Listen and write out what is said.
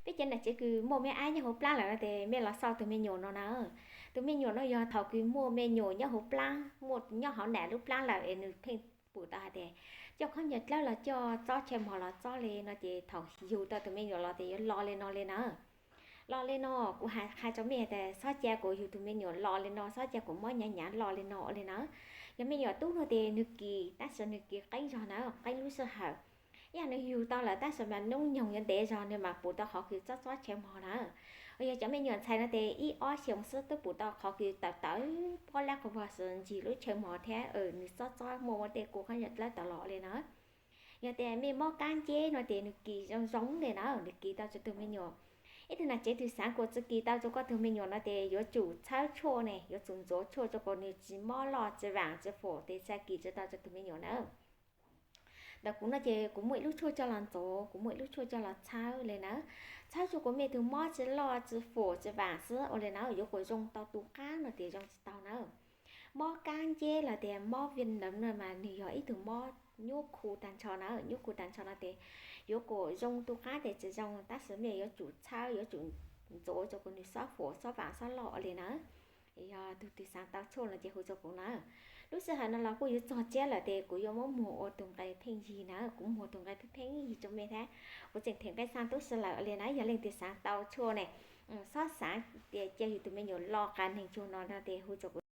Peb cov nam tsev kws muaj me ab nyob hauv plaab lawm no tes mej los xauj tug me nyuam no na. Tug me nyuam no yog thaus kws muaj me nyuam nyob hauv plaab, muaj nyob hauv nam lub plaab lawm es nwg pheej pum tau has tas coj khaub ncaws dlawb los coj, txob chaw mog los txob le no ces thaus yug tau tug me nyuam los tes yuav lo le no le na. Lo le no, kuv has qha rua mej tas xob ca kuas yug tug me nyuam lo le no, xob ca kuas mob nyav nyav lo le no le na. Yog me nyuam tub no tes nwg kis tab sis nwg kis qeeb zog na, qeeb lub sij hawm. Ib yam nwg yug tau lawm tab sis mas nub nyoog yuav ntev zog nwg mas pum tau qhov kws txob txob chaw mog na. Yog cov me nyuam ntxhais no tes ib ob xyoos xwb twb pum tau qhov kws tawv tawv pob lab qhov vog xwb ntsig lub chaw mog thiab, nwg txob txob muaj tej kua khaub ncaws dlawb tawv los le na. Yog tes mej mob kaab nceb no tes nwg kis zoo zoo le na, nwg kis tau rua tug me nyuam. Ib tug nam tsev twg xaav kuas tsi kis tau rua koj tug me nyuam no tes yuav tsum txhawb tshuaj ne, yuav tsum ntxuav tshuaj rua kuas nwg tsi mob loj tsi vaam tsi fum tes txhaj kis tsi tau rua tug me nyuam na. Ntawm kuv no ces kuv muaj ib lub tshuaj coj los ntxuav, kuv muaj ib lub tshuaj coj los txhawb le na. Txhawb rua kuas mej tug mob tsi loj tsi fum tsi vaam xwb ua le na, yuav kuas zoo tau tu qaab no tes zoo tsi tau na. Mob kaab nceb los tias mob viêm nấm no mas nwg yog ib tug mob nyuaj khu tag nrho na, nyuaj khu tag nrho no tes yuav kuas zoo tu qaab tes tsi zoo, tab sis mej yuav tsum txhawb, yuav tsum ntxuav rua kuas nwg xob fum xob vaam xob loj ua le na. Yog tug twg xaav tau tshuaj no ces hu rua kuv na. Lub sij hawm no los kuj yuav txog tsiab lawm tes kuv yuav muab muag ua tug nqe pheej yig na, kuv muag tug nqe pheej yig rua mej thiab. Kuv tseem them nqe xaa tub si lawm ua le na, yog leej twg xaav tau tshuaj ne, xob xaav tias ca yug tug me nyuam lo qas neeg tsuag no no tes hu rua kuv.